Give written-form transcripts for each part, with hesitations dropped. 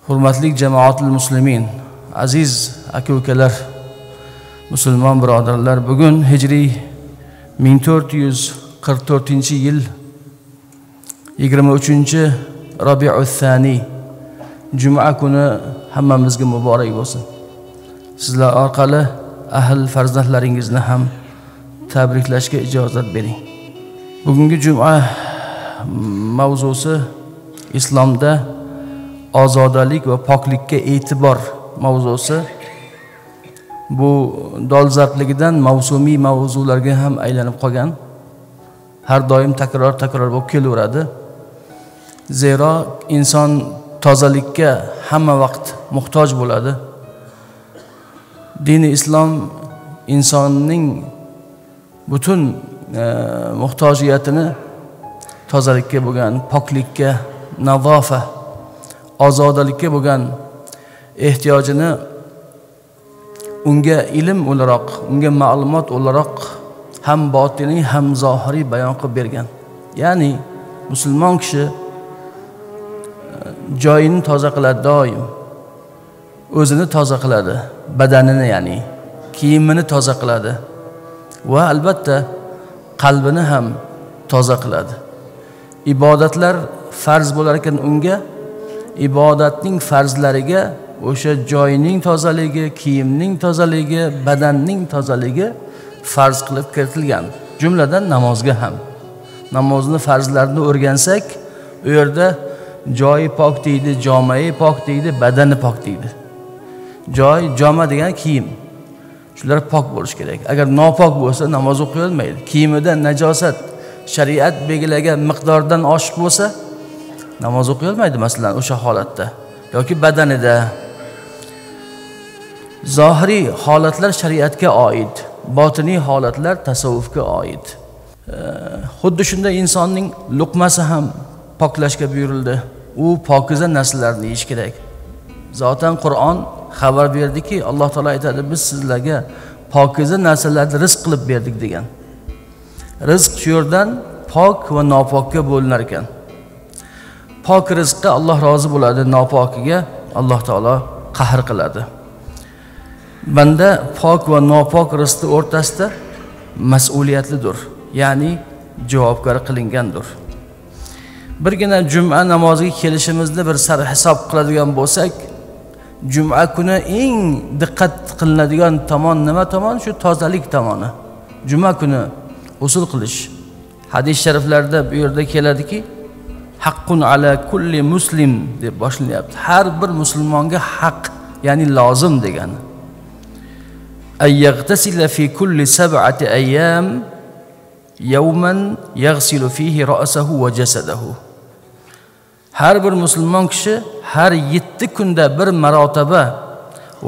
Hurmatli jamoatul muslimin, aziz aka-ukalar, musulmon birodarlar, bugun hijriy 1444-yil 23 Rabiul Thani juma kuni hammamizga muborak bo'lsin. Sizlar orqali ahl farzandlaringizni ham tabriklashga ijozat bering. Bugungi juma mavzusi islomda ozodalik va poklikka e'tibor mavzusi. Bu dolzarbligidan mavsumiy mavzularga ham aylanib qolgan. Har doim takror bo'lib kelaveradi. Zero inson tozalikka hamma vaqt muhtoj bo'ladi. Dini islom insonning butun muhtojiyatini tozalikka bo'lgan, poklikka, nazofa, ozodalikka bo'lgan ehtiyojini unga ilm o'laroq, unga ma'lumot o'laroq ham botiniy ham zohiriy bayon qilib bergan. Ya'ni musulmon kishi joyini toza qiladi doim. O'zini toza qiladi, badanini, ya'ni kiyimini toza qiladi va albatta qalbini ham toza qiladi. Ibodatlar farz bo'lar ekan unga, ibodatning farzlariga o'sha joyining tozaligi, kiyimning tozaligi, badanning tozaligi farz qilib kiritilgan. Jumladan namozga ham. Namozni farzlarini o'rgansak, u yerda joyi pok deydi, jomai pok deydi, badani pok deydi. Joy, joma degan kiyim. Shular pok bo'lish kerak. Agar nopok bo'lsa namoz o'qiy olmaydi. Kiyimida najosat shariat belgilagan miqdordan oshiq bo'lsa namoz o'qiy olmaydi masalan o'sha holatda yoki badanida. Zohiriy holatlar shariatga oid, botiniy holatlar tasavvufga oid. Xuddi shunday insonning luqmasi ham poklashga buyurildi. U pokiza narsalarni yeyish kerak. Zotan Qur'on xabar berdiki, Alloh taolo aytadi, biz sizlarga pokiza narsalarni rizq qilib berdik degan. Rizq shu yerdan pok va nopokka bo'linar ekan. Pok rizqqa Alloh rozi bo'ladi, nopokiga Alloh taolo qahr qiladi. Banda pok va nopok rizqni o'rtasida mas'uliyatlidir, ya'ni javobgar qilingandir. Birgina juma namoziga kelishimizni bir sar hisob qiladigan bo'lsak, juma kuni eng diqqat qilinadigan tomon nima tomon? Shu tozalik tomoni. Juma kuni g'usl qilish. Hadis shariflarda bu yerda keladiki, haqqun ala kulli muslim deb boshlanyapti. Har bir musulmonga haq, ya'ni lozim degani. Ay yaghtasila fi kulli sab'ati ayyam yawman yaghsilu fihi ra'sahu va jasadahu. Har bir musulmon kishi har 7 kunda bir marotaba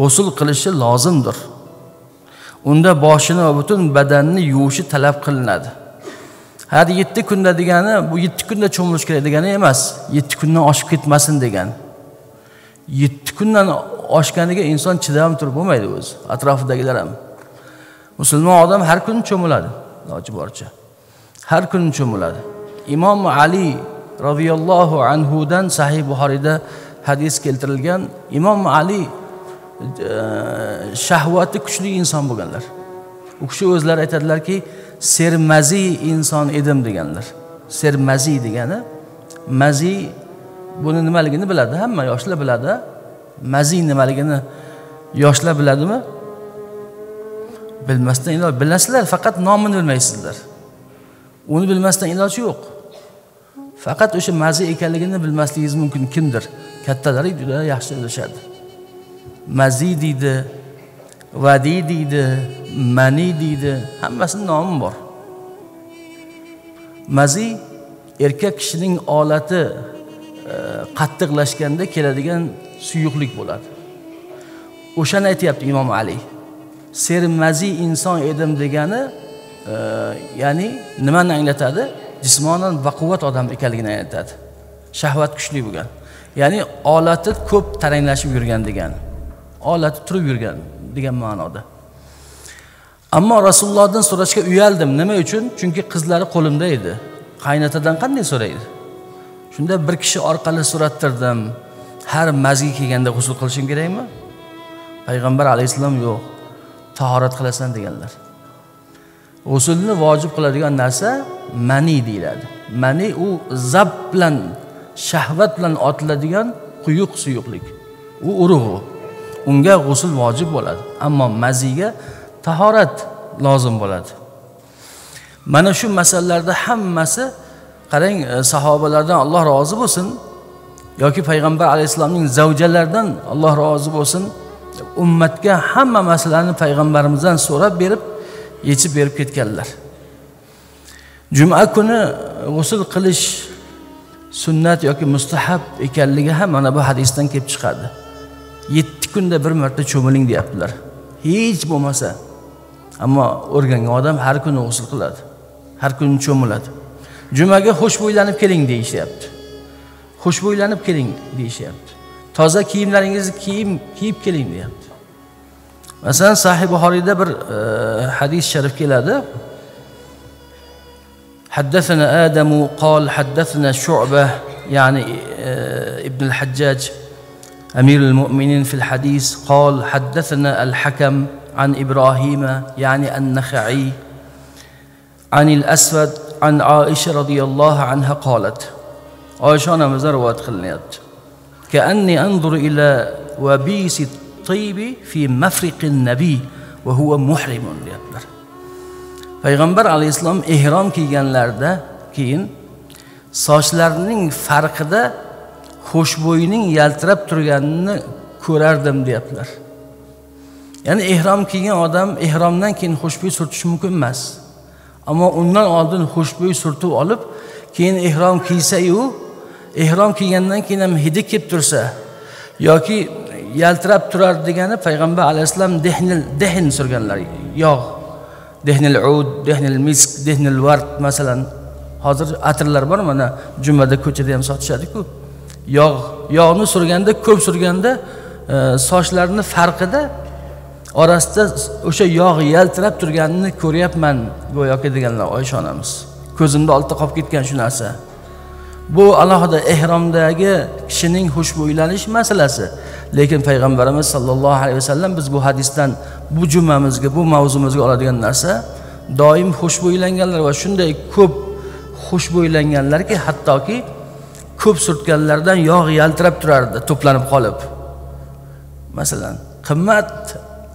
g'usl qilishi lozimdir. Unda boshini va butun badanini yuvishi talab qilinadi. Har 7 kunda degani bu 7 kunda cho'milish kerak degani emas, 7 kundan oshib ketmasin degani. 7 kundan oshganiga inson chidam turib bo'lmaydi o'zi, atrofidagilar ham. Musulmon odam har kuni cho'miladi, iloji boricha. Har kuni cho'miladi. Imom Ali radhiyallohu anhu dan Sahih Buxoriyda hadis keltirilgan. Imom Ali shahvati kuchli inson bo'lganlar. U kishi o'zlari aytadilarki, sermazi inson edim deganlar. Sermazi degani, mazi buni nimaligini biladi, hamma yoshlar biladi. Mazi nimaligini yoshlar biladimi? Bilmasdan iloj, bilasizlar, faqat nomini bilmaysizlar. Uni bilmasdan iloj yo'q. Faqat o'sha mazi ekanligini bilmasligingiz mumkin kimdir. Kattalari juda yaxshi bilishadi. Mazi deydi, vadi deydi, mani deydi, hammasining nomi bor. Mazi erkak kishining olati qattiqlashganda keladigan suyuqlik bo'ladi. O'shani aytayapti Imom Ali. Sermazi inson edim degani, ya'ni nimani anglatadi? Jismonan baquvvat odam ekanligini anglatadi. Shahvat kuchli bo'lgan. Ya'ni olati ko'p taranglashib yurgan degani. Olati turib yurgan degan ma'noda. Ammo Rasulullohdan so'rashga uyaldim. Nima uchun? Chunki qizlari qo'limda edi. Qaynatadan qanday so'raydi? Shunda bir kishi orqali so'rattirdim. Har mazgi kelganda g'usl qilishim kerakmi? Payg'ambar alayhissalom yo'q, tahorat qilasan deganlar. G'usulni vojib qiladigan narsa mani deyiladi. Mani u zab bilan, shahvat bilan otiladigan quyuq suyuqlik. U urug'i. Unga g'usul vojib bo'ladi. Ammo maziga tahorat lozim bo'ladi. Mana shu masalalarda hammasi qarang, sahobalardan Alloh rozi bo'lsin yoki payg'ambar alayhissalomning zavjalaridan Alloh rozi bo'lsin, ummatga hamma masalani payg'ambarimizdan so'rab berib, yechib berib ketganlar. Juma kuni g'usul qilish sunnat yoki mustahab ekanligi ham mana bu hadisdan kelib chiqadi. 7 kunda bir marta cho'miling deyaptilar. Hech bo'lmasa, ammo o'rgangan odam har kuni g'usul qiladi, har kuni cho'miladi. Jumaga xushbo'ylanib keling deyishyapti. Xushbo'ylanib keling deyishyapti. Toza kiyimlaringizni kiyib keling deyapti. Masalan, Sahih Buxoriyda bir hadis sharif keladi. Haddathana Adamu qol haddathana Shu'ba, ya'ni Ibn al-Hajjaj Amirul Mu'minin fil hadis qol haddathana al-Hakam an Ibrahim, ya'ni an-Nakha'i an al-Aswad an Aisha radhiyallohu anha qalat. Oysha onamizdan rivoyat qilinyapti. Ka'anni anzuru ila wabisi at-taybi fi mafriqi an-nabi va huwa muhrimun deyaptilar. Payg'ambar alayhissalom ihrom kiyganlarida keyin sochlarining farqida xushbo'yining yaltirab turganini ko'rardim deyaptilar. Ya'ni ihrom kiygan odam ihromdan keyin xushbo'y surtishi mumkin emas. Ammo undan oldin xushbo'y surtib olib, keyin ihrom kiysa-yu, ihrom kiygandan keyin ham hidi kelib tursa yoki yaltirab turar degani payg'ambar alayhissalom dehn surganlar, yog', dehnil ud, dehnil misk, dehnil vard masalan. Hozir atirlar bor, mana jumada ko'chada ham sotishadi-ku. Yog'ni surganda, ko'p surganda sochlarni farqida orasida o'sha yog' yaltirab turganini ko'ryapman go'yoki deganlar Oysha onamiz. Ko'zimda oldida qolib ketgan shu narsa. Bu alohida ihromdagi kishining xushbo'ylanish masalasi. Lekin payg'ambarimiz sallallohu alayhi vasallam biz bu hadisdan bu jumamizga, bu mavzumizga oladigan narsa doim xushbo'ylanganlar va shunday ko'p xushbo'ylanganlarki, hattoki ko'p surtganlardan yog' yaltirab turardi, to'planib qolib. Masalan, qimmat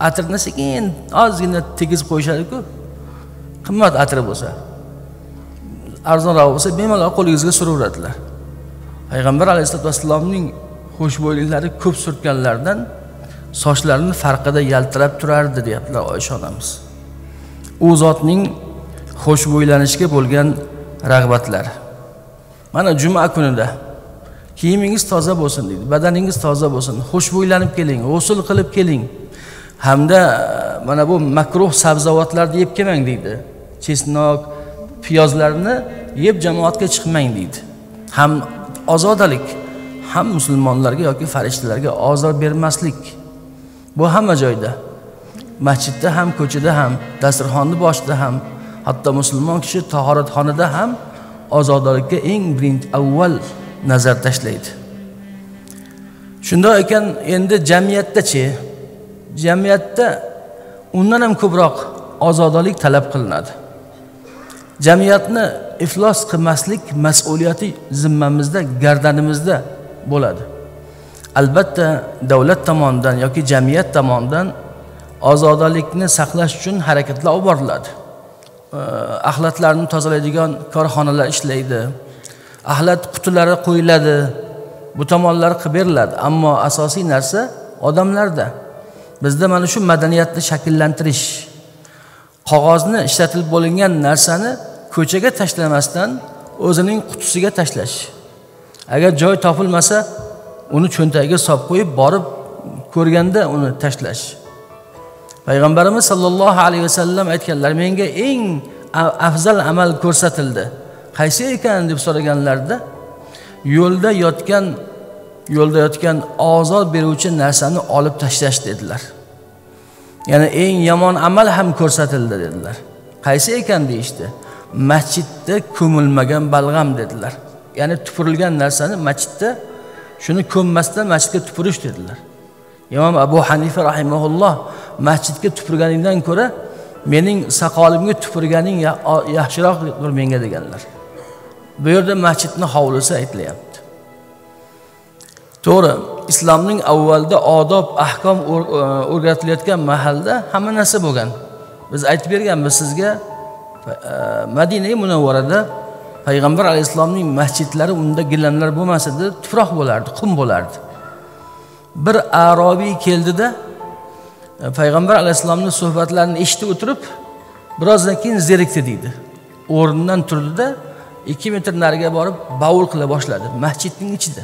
atirni sekin ozgina tegizib qo'yishadi-ku. Qimmat atri bo'lsa, arzonroq bo'lsa bemalol qo'lingizga suraveradilar. Payg'ambar alayhisolatu vassalomning xushbo'yliklari ko'p surtganlardan sochlarining farqida yaltirab turardi deyaptilar Oysha onamiz. U zotning xushbo'ylanishga bo'lgan rag'batlari. Mana juma kunida kiyimingiz toza bo'lsin deydi, badaningiz toza bo'lsin, xushbo'ylanib keling, g'usul qilib keling. Hamda mana bu makruh sabzavotlarni yeb kelmang deydi. Chesnok, piyozlarni yeb jamoatga chiqmang deydi. Ham ozodalik, ham musulmonlarga yoki farishtalarga ozor bermaslik. Bu hamma joyda. Masjidda ham, ko'chada ham, dasturxonni boshida ham, hatto musulmon kishi tahoratxonada ham ozodalikka eng birinchi avval nazar tashlaydi. Shunday ekan, endi jamiyatda-chi, jamiyatda undan ham ko'proq ozodalik talab qilinadi. Jamiyatni iflos qilmaslik mas'uliyati zimmamizda, gardanimizda bo'ladi. Albatta davlat tomonidan yoki jamiyat tomonidan ozodalikni saqlash uchun harakatlar olib boriladi. Axlatlarni tozalaydigan korxonalar ishlaydi. Axlat qutilari qo'yiladi. Bu tomonlar qilib beriladi. Ammo asosiy narsa odamlarda. Bizda mana shu madaniyatni shakllantirish, qog'ozni ishlatilib bo'lingan narsani ko'chaga tashlamasdan o'zining qutisiga tashlash. Agar joy topilmasa, uni cho'ntagiga solib qo'yib, borib ko'rganda uni tashlash. Payg'ambarimiz sallallohu alayhi vasallam aytganlar, menga eng afzal amal ko'rsatildi. Qaysi ekan deb so'raganlarida, yo'lda yotgan ozor beruvchi narsani olib tashlash dedilar. Ya'ni eng yomon amal ham ko'rsatildi dedilar. Qaysi ekan deyishdi. Masjidda ko'milmagan balg'am dedilar. Ya'ni tupurilgan narsani masjidda Shuni ko'mmasdan masjidga tupurish dedilar. Imom Abu Hanifa rahimahulloh masjidga tupurganingdan ko'ra mening soqolimga tupurganing yaxshiroqdir menga deganlar. Bu yerda masjidning hovlisi aytilyapti. To'g'ri, islomning avvalda odob, ahkom o'rgatilayotgan mahalda hamma narsa bo'lgan. Biz aytib berganmiz sizga, Madina Munavvarada Payg'ambar alayhissalomning masjidlari unda gilamlar bo'lmas edi, tuproq bo'lardi, qum bo'lardi. Bir arobiy keldida Payg'ambar alayhissalomning suhbatlarini eshitib o'tirib, birozdan keyin zerikdi deydi. O'rnidan turdida 2 metr nariga borib bavul qila boshladi masjidning ichida.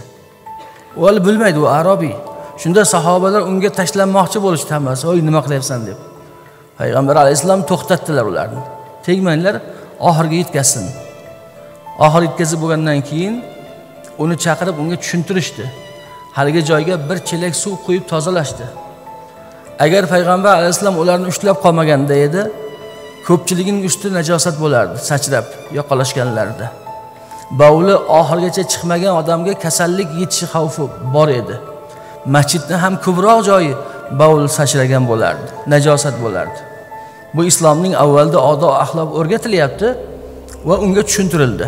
U hali bilmaydi, u arobiy. Shunda sahobalar unga tashlanmoqchi bo'lishdi hammasi, "Oy, nima qilyapsan?" deb. Payg'ambar alayhissalom to'xtatdilar ularni. Tegmanglar, oxirga yetkazsin. Oxir yetkazib bo'lgandan keyin uni chaqirib unga tushuntirishdi. Haligi joyga bir chelak suv quyib tozalashdi. Agar Payg'ambar alayhissalom ularni ushlab qolmaganda edi, ko'pchiligining usti najosat bo'lardi, sachrab yoqalashganlarida. Bavli oxirgacha chiqmagan odamga kasallik yetishi xavfi bor edi. Masjidning ham ko'proq joyi bavl sachragan bo'lardi, najosat bo'lardi. Bu islomning avvalda odob axloq o'rgatilyapti va unga tushuntirildi.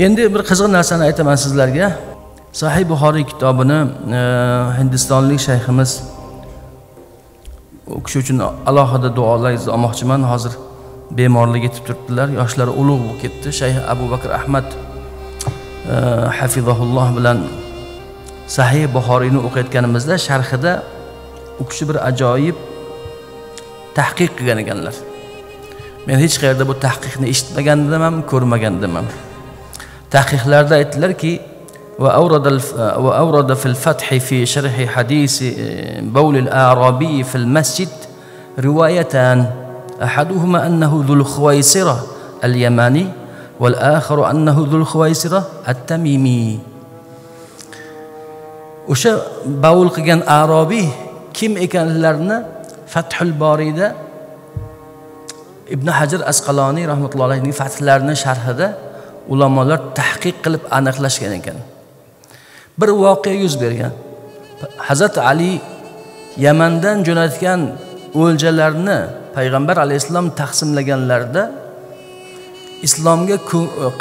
Endi bir qiziq narsani aytaman sizlarga. Sahih Buxoriy kitobini hindistonlik shayximiz, u kishi uchun alohida duolaringizni olmoqchiman. Hozir bemorlik yetib turibdilar, yoshlari ulug' bo'lib ketdi. Shayx Abu Bakr Ahmad hafizahulloh bilan Sahih Buxoriyni o'qiyotganimizda sharhida u kishi bir ajoyib tahqiq qilgan ekanlar. Men hech qayerda bu tahqiqni eshitmagandim ham, ko'rmagandim ham. Tahqiqlarda aytdilarki, وأورد في الفتح في شرح حديث بول الأعرابي في المسجد روايتان، أحدهما أنه ذو الخويصرة اليماني والآخر أنه ذو الخويصرة التميمي. O'sha bavul qilgan Arabiy kim ekanlarini Fathul Boriyda Ibn Hajar Asqaloniy rahmatullohi alayhining fathlarini sharhida ulamolar tahqiq qilib aniqlashgan ekan. Bir voqea yuz bergan. Hazrat Ali Yamandan jo'natgan o'ljalarni Payg'ambar alayhissalom taqsimlaganlarida islomga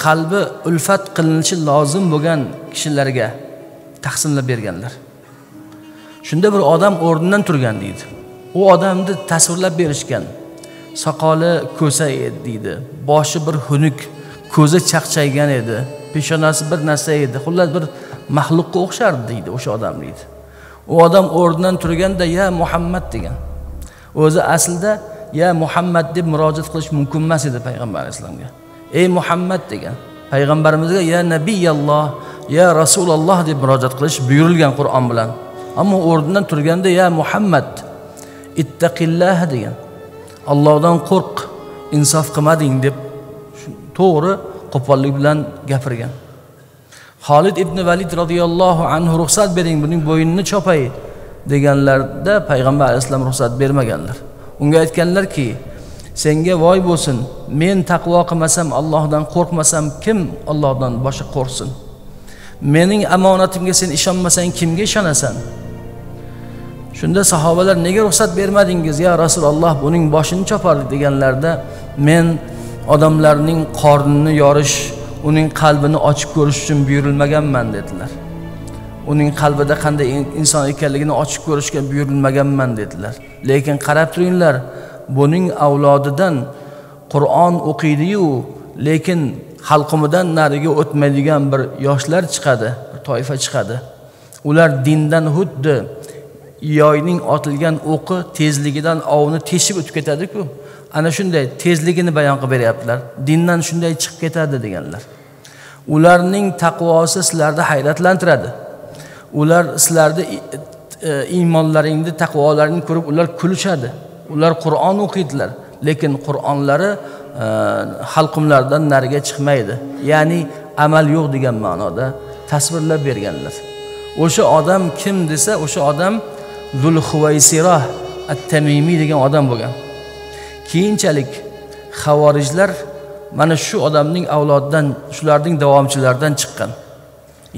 qalbi ulfat qilinishi lozim bo'lgan kishilarga taqsimlab berganlar. Shunda bir odam o'rnidan turgan deydi. U odamni tasvirlab berishgan. Soqoli ko'sa edi deydi, boshi bir xunuk, ko'zi chaqchaygan edi, peshonasi bir narsa edi. Xullas bir maxluqqa o'xshardi deydi o'sha odam deydi. U odam o'rnidan turganda "Ya Muhammad" degan. O'zi aslida "Ya Muhammad" deb murojaat qilish mumkin emas edi payg'ambar alayhissalomga. "Ey Muhammad" degan. Payg'ambarimizga "Ya Nabiyalloh, ya Rasululloh" deb murojaat qilish buyurilgan Qur'on bilan. Ammo o'rnidan turganda "Ya Muhammad, ittaqillah" degan. Allohdan qo'rq, insof qilmading deb to'g'ri qo'pollik bilan gapirgan. Xolid ibn Valid radhiyallohu anhu ruxsat bering, buning bo'ynini chopay deganlarda payg'ambar alayhissalom ruxsat bermaganlar. Unga aytganlarki, senga voy bo'lsin, men taqvo qilmasam, Allohdan qo'rqmasam, kim Allohdan boshqa qo'rqsin? Mening amonatimga sen ishonmasang, kimga ishonasan? Shunda sahobalar nega ruxsat bermadingiz ya Rasululloh, buning boshini chopardik deganlarda, men odamlarning qornini yorish, uning qalbini ochib ko'rish uchun buyurilmaganman dedilar. Uning qalbida qanday inson ekanligini ochib ko'rishga buyurilmaganman dedilar. Lekin qarab turinglar, buning avlodidan Qur'on o'qiydi-yu, lekin xalqimidan nariga o'tmaydigan bir yoshlar chiqadi, bir toifa chiqadi. Ular dindan xuddi yoyning otilgan o'qi tezligidan ovni teshib o'tib ketadi-ku. Ana shunday tezligini bayon qilib beryaptilar. Dindan shunday chiqib ketadi deganlar. Ularning taqvosi sizlarni hayratlantiradi. Ular sizlarni iymonlaringni, taqvolaringni ko'rib ular kulishadi. Ular Qur'on o'qiydilar, lekin Qur'onlari halqumlardan nariga chiqmaydi. Ya'ni amal yo'q degan ma'noda tasvirlab berganlar. O'sha odam kim desa, o'sha odam Zulhuvaysira at-Tamimiy degan odam bo'lgan. Keyinchalik xavorijlar mana shu odamning avlodidan, shularning davomchilaridan chiqqan.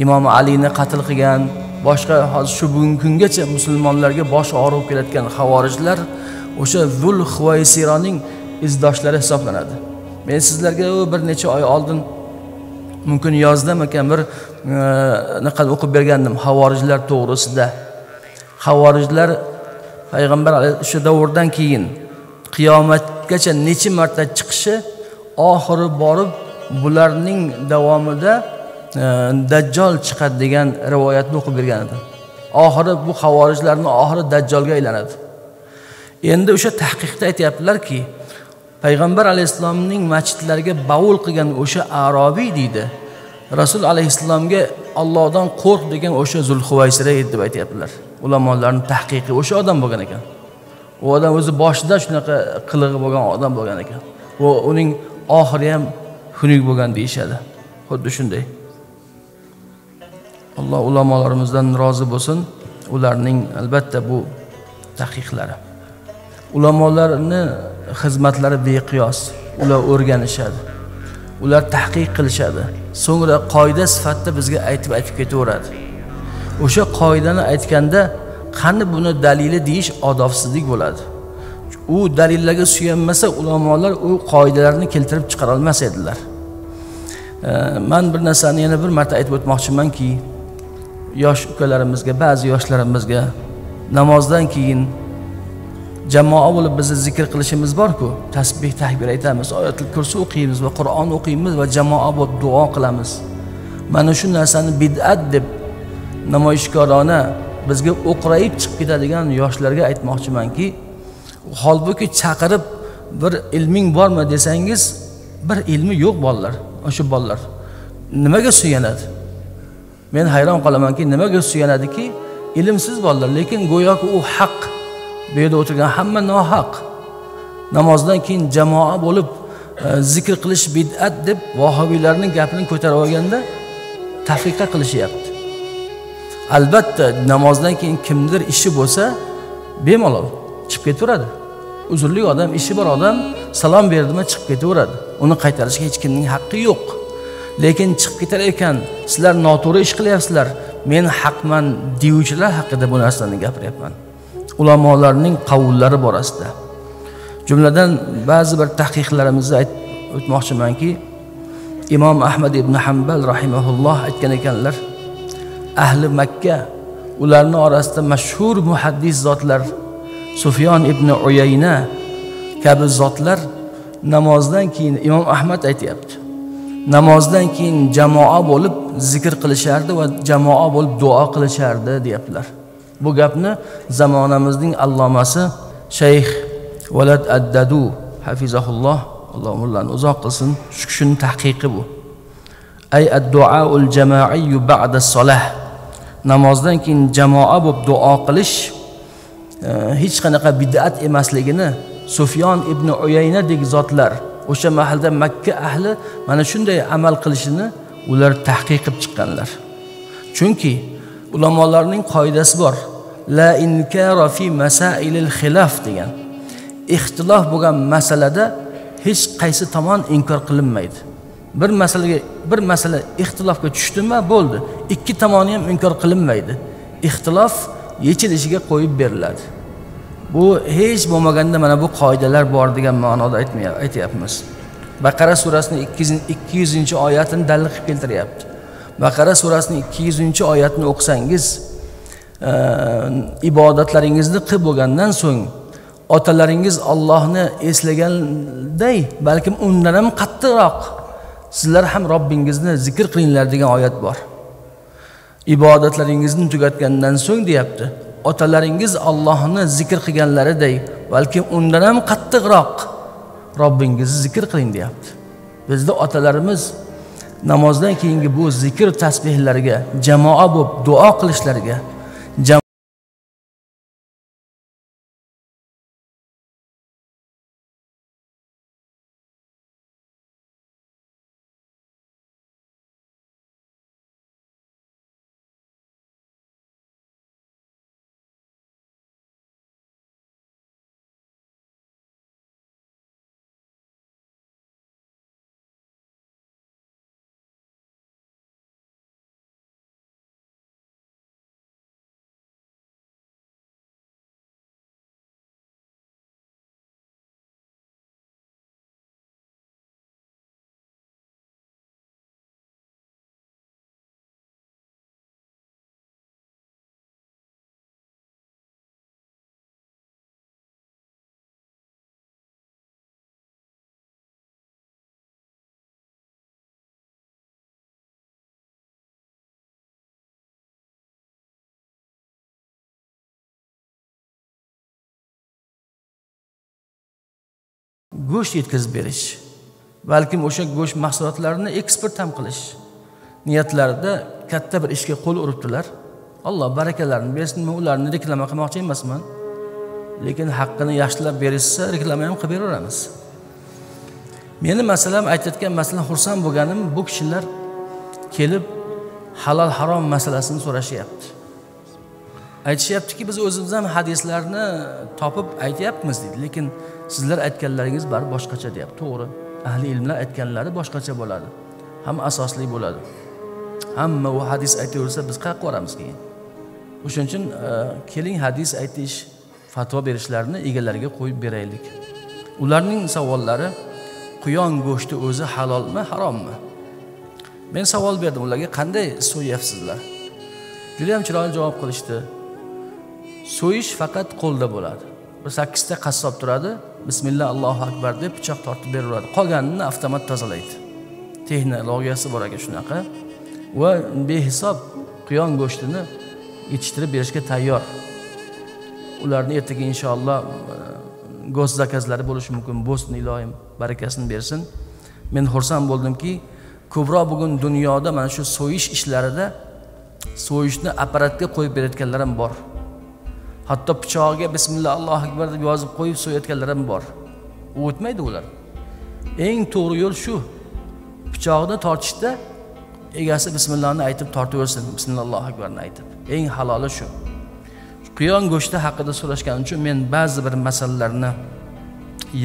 Imom Alini qatl qilgan, boshqa hozir shu bugungi kungacha musulmonlarga bosh og'rib kelayotgan xavorijlar o'sha Zul Huvaysiraning izdoshlari hisoblanadi. Men sizlarga bir necha oy oldin, mumkin yozdamikan, bir naqad o'qib bergandim xavorijlar to'g'risida. Xavorijlar payg'ambar o'sha davrdan keyin qiyomatgacha necha marta chiqishi, oxiri borib bularning davomida Dajjol chiqadi degan rivoyatni o'qib bergan edim. Oxiri bu xavorijlarning oxiri Dajjolga aylanadi. Endi o'sha tahqiqda aytayaptilarki, payg'ambar alayhissalomning masjidlariga bavul qilgan o'sha arobiy deydi, Rasul alayhissalomga Allohdan qo'rq degan o'sha Zulhuvaysira edi deb aytayaptilar. Ulamolarning tahqiqi o'sha odam bo'lgan ekan. U odam o'zi boshida shunaqa qilig'i bo'lgan odam bo'lgan ekan. Va uning oxiri ham xunuk bo'lgan deyishadi. Xuddi shunday. Alloh ulamolarimizdan rozi bo'lsin, ularning albatta bu tahqiqlari. Ulamolarning xizmatlari beqiyos. Ular o'rganishadi. Ular tahqiq qilishadi. So'ngra qoida sifatida bizga aytib ketaveradi. O'sha qoidani aytganda qani buni dalili deyish odobsizlik bo'ladi. U dalillarga suyanmasa ulamolar u qoidalarni keltirib chiqara olmas edilar. Men bir narsani yana bir marta aytib o'tmoqchimanki, yosh ukalarimizga, ba'zi yoshlarimizga namozdan keyin jamoa bo'lib bizni zikr qilishimiz bor-ku, tasbih takbir aytamiz, oyatul kursi o'qiymiz va Qur'on o'qiymiz va jamoa bo'lib duo qilamiz. Mana shu narsani bid'at deb namoyishkorona bizga o'qrayib chiqib ketadigan yoshlarga aytmoqchimanki, holbuki chaqirib bir ilming bormi desangiz, bir ilmi yo'q bolalar, o'sha bolalar nimaga suyanadi? Men hayron qolamanki, nimaga suyanadiki? Ilmsiz bolalar, lekin go'yoki u haq. Bu yerda o'tirgan hamma nohaq. Namozdan keyin jamoa bo'lib zikr qilish bid'at deb vahobiylarning gapini ko'tarib olganda tafriqa qilishyapti. Albatta namozdan keyin kimdir ishi bo'lsa, bemalol chiqib ketaveradi. Uzrli odam, ishi bor odam salom berdimi chiqib ketaveradi. Uni qaytarishga hech kimning haqqi yo'q. Lekin chiqib ketar ekan, sizlar noto'g'ri ish qilyapsizlar, men haqman deyuvchilar haqida bu narsani gapiryapman. Ulamolarning qavullari borasida. Jumladan ba'zi bir tahqiqlarimizni aytib o'tmoqchimanki, Imom Ahmad ibn Hanbal rahimahulloh aytgan ekanlar, ahli Makka ularning orasida mashhur muhaddis zotlar Sufyon ibn Uyayna kabi zotlar namozdan keyin, Imom Ahmad aytayapti, namozdan keyin jamoa bo'lib zikr qilishardi va jamoa bo'lib duo qilishardi deyaptilar. Bu gapni zamonamizning allomasi Shayx Valad Addadu hafizahulloh, Alloh umrlarini uzoq qilsin, shu kishining tahqiqi bu. Ay ad-duaul jama'i ba'da as-salah. Namozdan keyin jamoa bo'lib duo qilish hech qanaqa bid'at emasligini Sufyon ibn Uyaynadek zotlar o'sha mahalda Makka ahli mana shunday amal qilishini ular tahqiq qilib chiqqanlar. Chunki ulamolarning qoidasi bor. La inkara fi masailil xilaf degan. Ixtilof bo'lgan masalada hech qaysi tomon inkor qilinmaydi. Bir masalaga bir masala ixtilofga tushdimi bo'ldi. Ikki tomoni ham inkor qilinmaydi. Ixtilof yechilishiga qo'yib beriladi. Bu hech bo'lmaganda mana bu qoidalar bor degan ma'noda aytyapmiz. Baqara surasining 200-oyatini dalil qilib keltiryapti. Baqara surasining 200-oyatini o'qisangiz, ibodatlaringizni qilib bo'lgandan so'ng otalaringiz Allohni eslaganday, balkim undan ham qattiqroq sizlar ham Robbingizni zikr qilinglar degan oyat bor. Ibodatlaringizni tugatgandan so'ng deyapti, otalaringiz Allohni zikr qilganlariday, balkim undan ham qattiqroq Robbingizni zikr qiling deyapti. Bizda otalarimiz namozdan keyingi bu zikr tasbihlarga, jamoa bo'lib duo qilishlariga, go'sht yetkazib berish, balkim o'sha go'sht mahsulotlarini eksport ham qilish niyatlarida katta bir ishga qo'l uribdilar. Alloh barakalarini bersin. Men ularni reklama qilmoqchi emasman, lekin haqqini yaxshilab berishsa reklama ham qilib beraveramiz. Meni masalam aytayotgan masala, xursand bo'lganim, bu kishilar kelib halol harom masalasini so'rashyapti. Aytishyaptiki, biz o'zimiz ham hadislarni topib aytyapmiz deydi, lekin sizlar aytganlaringiz bari boshqacha deyapti. To'g'ri, ahli ilmlar aytganlari boshqacha bo'ladi, ham asosli bo'ladi. Hamma u hadis aytaversa biz qayerga boramiz keyin? O'shuning uchun keling hadis aytish, fatvo berishlarini egalariga qo'yib beraylik. Ularning savollari: quyon go'shti o'zi halolmi, harommi? Men savol berdim ularga, qanday so'yapsizlar? Juda ham chiroyli javob qilishdi. So'yish faqat qo'lda bo'ladi. Bir 8 ta qassob turadi, bismillah Allohu akbar deb pichoq tortib beraveradi. Qolganini avtomat tozalaydi. Texnologiyasi bor ekan shunaqa va behisob quyon go'shtini yetishtirib berishga tayyor. Ularni ertaga inshaalloh go'sht zakazlari bo'lishi mumkin. Bo'lsin, iloyim barakasini bersin. Men xursand bo'ldimki, ko'proq bugun dunyoda mana shu so'yish ishlarida so'yishni apparatga qo'yib berayotganlar ham bor. Hatto pichog'iga bismillah Allohu akbar deb yozib qo'yib so'yayotganlar ham bor. U o'tmaydi ular. Eng to'g'ri yo'l shu. Pichog'ni tortishda egasi bismillahni aytib tortaversin, bismillah Allohu akbarni aytib. Eng haloli shu. Quyon go'shti haqida so'rashganim uchun men ba'zi bir masalalarni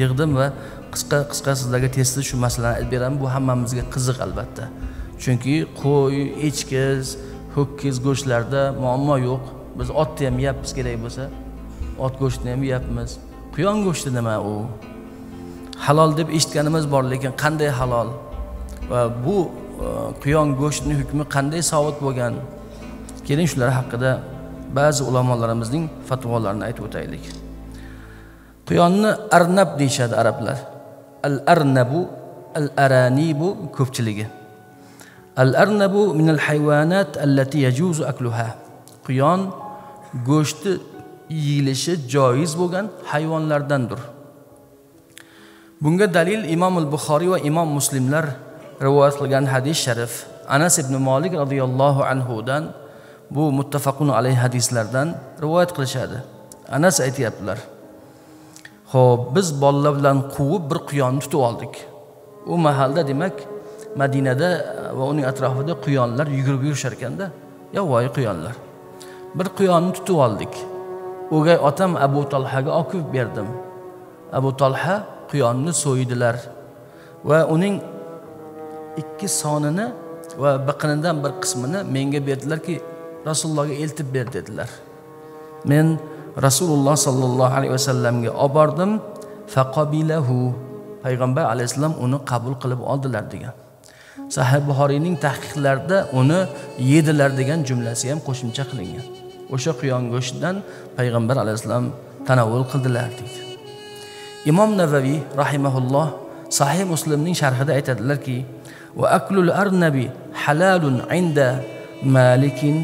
yig'dim va qisqa sizlarga tezda shu masalani aytib beraman. Bu hammamizga qiziq albatta. Chunki qo'y, echki, ho'kiz go'shtlarda muammo yo'q. Biz otni ham yeyapmiz kerak bo'lsa, ot go'shtini ham yeyapmiz. Quyon go'shti nima u? Halol deb eshitganimiz bor, lekin qanday halol? Va bu quyon go'shtining hukmi qanday sobit bo'lgan? Keling shular haqida ba'zi ulamolarimizning fatvolarini aytib o'taylik. Quyonni arnab deyishadi arablar. Al-arnabu, al-aranibu ko'pchiligi. Al-arnabu minal hayvanat allati yajuzu akluha. Quyon go'shti yeyilishi joiz bo'lgan hayvonlardandir. Bunga dalil Imom al-Buxoriy va Imom Muslimlar rivoyat qilgan hadis sharif Anas ibn Malik radhiyallohu anhu dan, bu muttafaqun alayh hadislardan rivoyat qilishadi. Anas aytayaptilar: "Xo'p, biz bolalar bilan quvib bir quyonni tutib oldik." U mahalda demak Madinada va uning atrofida quyonlar yugurib yurishar ekanda, yovvoyi quyonlar. Bir quyonni tutib oldik. O'gay otam Abu Talhaga olib berdim. Abu Talha quyonni so'ydilar va uning 2 sonini va biqinidan bir qismini menga berdilarki, Rasulullohga eltib ber dedilar. Men Rasululloh sallallohu alayhi vasallamga olib bordim. Faqabilahu, payg'ambar alayhissalom uni qabul qilib oldilar degan. Sahih Buxoriyning tahqiqlarida uni yedilar degan jumlasi ham qo'shimcha qilingan. O'sha quyon go'shtidan payg'ambar alayhissalom tanovul qildilar deydi. Imom Navaviy rahimahulloh Sahih Muslimning sharhida aytadilarki, va aklul arnabi halalun inda Malikin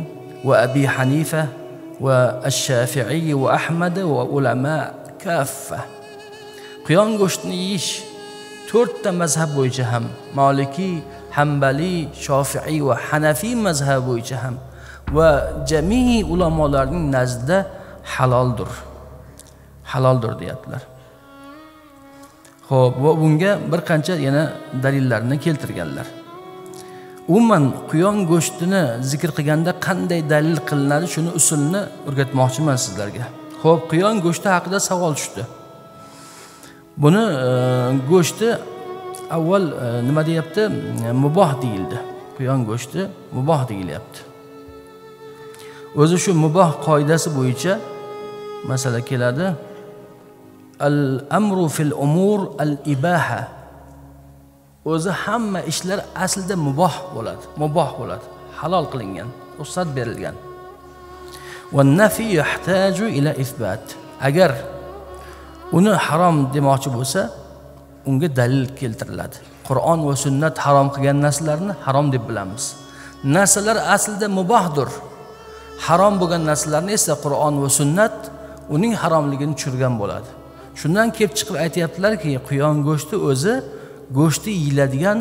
va Abi Hanifa va Ash-Shafi'i va Ahmad va ulama kaffa. Quyon go'shtini yeyish 4 ta mazhab bo'yicha ham, Maliki, Hanbali, Shofiiy va Hanafiy mazhabi bo'yicha ham va jami ulamolarning nazdida haloldir. Haloldir deyaptilar. Xo'p, va bunga bir qancha yana dalillarni keltirganlar. Umuman quyon go'shtini zikr qilganda qanday dalil qilinadi, shuni usulini o'rgatmoqchiman sizlarga. Xo'p, quyon go'shti haqida savol tushdi. Buni go'shti avval nima deyapti? Muboh deyildi. Quyon go'shti muboh deyilyapti. O'zi shu muboh qoidasi bo'yicha masala keladi. Al-amru fil umur al-ibaha. O'zi hamma ishlar aslida muboh bo'ladi. Muboh bo'ladi. Halol qilingan, ruxsat berilgan. Va nafi yahtaju ila isbat. Agar uni harom demoqchi bo'lsa, unga dalil keltiriladi. Qur'on va sunnat harom qilgan narsalarni harom deb bilamiz. Narsalar aslida mubohdir. Harom bo'lgan narsalarni esa Qur'on va sunnat uning haromligini tushirgan bo'ladi. Shundan kelib chiqib aytayaptilarki, quyon go'shti o'zi go'shti yeyiladigan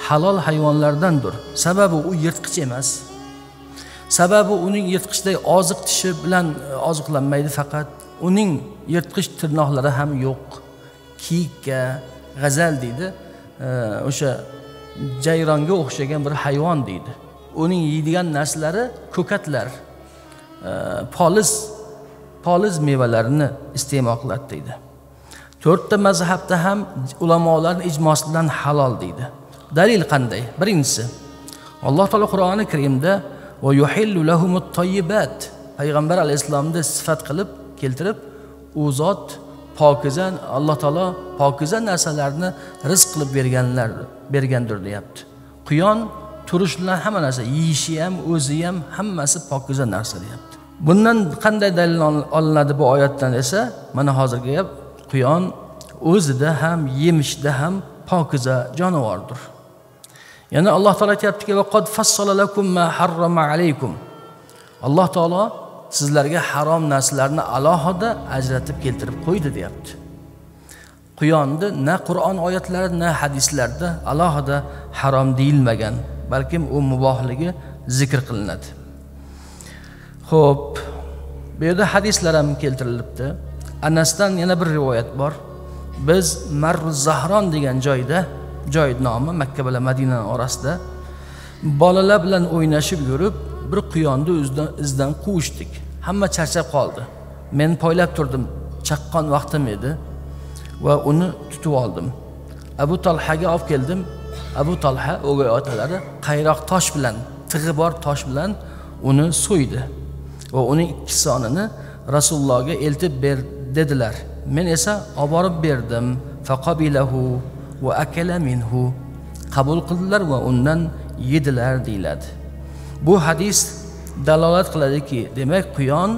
halol hayvonlardandir. Sababi u yirtqich emas. Sababi uning yirtqichday oziq tishi bilan oziqlanmaydi faqat. Uning yirtqich tirnoqlari ham yo'q. Kiyikka, g'azal deydi, o'sha jayronga o'xshagan bir hayvon deydi. Uning yeydigan narsalari ko'katlar, poliz mevalarini iste'mol qiladi deydi. To'rtta mazhabda ham ulamolarning ijmosi bilan halol deydi. Dalil qanday? Birinchisi, Alloh taolo Qur'oni Karimda va yuhillu lahumut tayyibat, payg'ambar alayhissalomni sifat qilib keltirib, u zot pokiza, Alloh taolo pokiza narsalarni rizq qilib bergandir deyapti. Quyon turish bilan hamma narsa, yeyishi ham, o'zi ham hammasi pokiza narsa deyapti. Bundan qanday dalil olinadi bu oyatdan esa, mana hozirgi gap, quyon o'zida ham, yemishda ham pokiza jonivordir. Yana Alloh taolo aytayaptiki, va qad fassala lakum ma harrama alaykum. Alloh taolo sizlarga harom narsalarni alohida ajratib keltirib qo'ydi deyapti. Quyonni na Qur'on oyatlari, na hadislarda alohida harom deyilmagan, balkim u mubohligi zikr qilinadi. Xo'p, bu yerda hadislar ham keltirilibdi. Anasdan yana bir rivoyat bor. Biz Marru Zahron degan joyda, joy nomi Makka bilan Madina orasida bolalar bilan o'ynashib yurib, bir quyonni izdan quvishdik. Hamma charchab qoldi. Men poylab turdim, chaqqon vaqtim edi va uni tutib oldim. Abu Talhaga olib keldim. Abu Talha o'gay otalari qayroq tosh bilan, tig'i bor tosh bilan uni so'ydi va uning ikki sonini Rasulullohga eltib ber dedilar. Men esa olib borib berdim. Faqabilahu va akala minhu. Qabul qildilar va undan yedilar deyiladi. Bu hadis dalolat qiladiki, demak quyon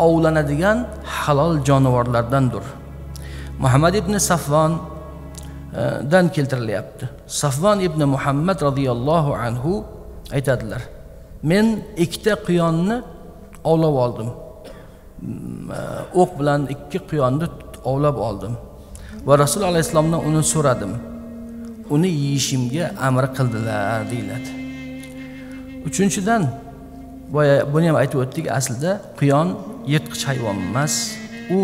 ovlanadigan halol jonivorlardandir. Muhammad ibn Safvon dan keltirilyapti. Safvon ibn Muhammad radhiyallohu anhu aytadilar: men ikkita quyonni ovlab oldim. O'q bilan ikki quyonni ovlab oldim va Rasul alayhissalomdan uni so'radim. Uni yeyishimga amr qildilar deyiladi. Uchinchidan, boya buni ham aytib o'tdik, aslida quyon yirtqich hayvon emas. U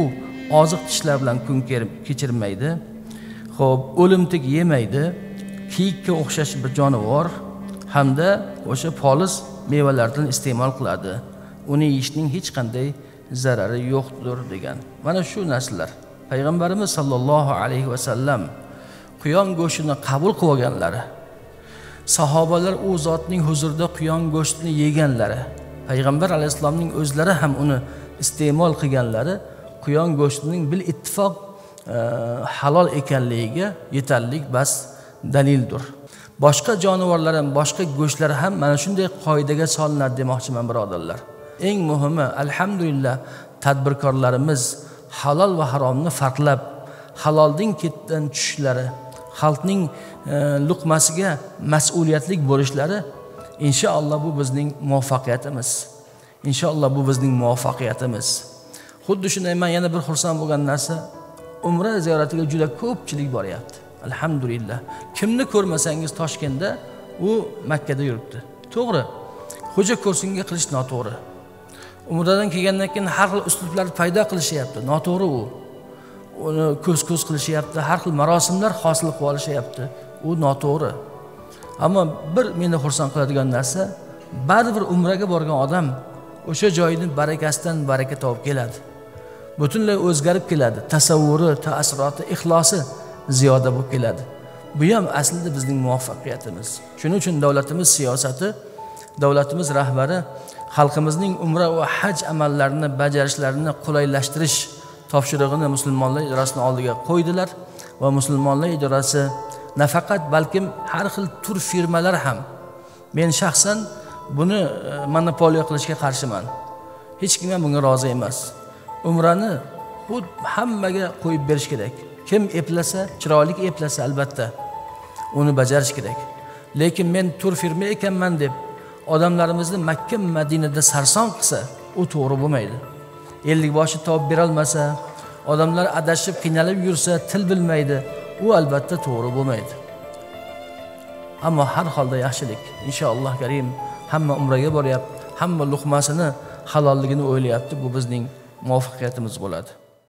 oziq tishlar bilan kun kechirmaydi. Xo'p, o'limtik yemaydi. Kiyikka o'xshash bir jonivor hamda o'sha poliz mevalardan iste'mol qiladi. Uni yeyishning hech qanday zarari yo'qdir degan. Mana shu narsalar Payg'ambarimiz sallallohu alayhi va sallam quyon go'shtini qabul qilib olganlari, sahobalar u zotning huzurida quyon go'shtini yeganlari, Payg'ambar alayhissalomning o'zlari ham uni iste'mol qilganlari quyon go'shtining bil ittifoq halol ekanligiga yetarli bas dalildir. Boshqa jonivorlar ham, boshqa go'shtlar ham mana shunday qoidaga solinadi demoqchiman birodarlar. Eng muhimi, alhamdulillah, tadbirkorlarimiz halol va haromni farqlab, halolning ketdan tushishlari, xalqning luqmasiga mas'uliyatli bo'lishlari, inshaalloh bu bizning muvaffaqiyatimiz. Inshaalloh bu bizning muvaffaqiyatimiz. Xuddi shunday men yana bir xursand bo'lgan narsa, umra ziyoratiga juda ko'pchilik boryapti. Alhamdulillah. Kimni ko'rmasangiz Toshkentda, u Makkada yuribdi. To'g'ri. Xo'ja ko'rsinga qilish noto'g'ri. Umradan kelgandan keyin har xil uslublar paydo qilishyapti. Noto'g'ri u. Uni ko'z-ko'z qilishyapti, har xil marosimlar hosil qilib olishyapti. U noto'g'ri. Ammo bir meni xursand qiladigan narsa, baribir umraga borgan odam o'sha joyning barakasidan baraka topib keladi. Butunlay o'zgarib keladi. Tasavvuri, ta'siroti, ixlosi ziyoda bo'lib keladi. Bu ham aslida bizning muvaffaqiyatimiz. Shuning uchun davlatimiz siyosati, davlatimiz rahbari xalqimizning umra va haj amallarini bajarishlarini qulaylashtirish topshirig'ini musulmonlar idorasining oldiga qo'ydilar va musulmonlar idorasi nafaqat, balkim har xil tur firmalar ham, men shaxsan buni monopoliya qilishga qarshiman. Hech kim ham bunga rozi emas. Umrani bu hammaga qo'yib berish kerak. Kim eplasa, chiroyli eplasa albatta uni bajarish kerak. Lekin men tur firma ekanman deb odamlarimizni Makka, Madinada sarson qilsa, u to'g'ri bo'lmaydi. 50 boshi topib berolmasa, odamlar adashib qiynalib yursa, til bilmaydi, u albatta to'g'ri bo'lmaydi. Ammo har holda yaxshilik. Inshaalloh karim hamma umraga boryapti, hamma luqmasini halolligini o'ylayapti. Bu bizning muvaffaqiyatimiz bo'ladi.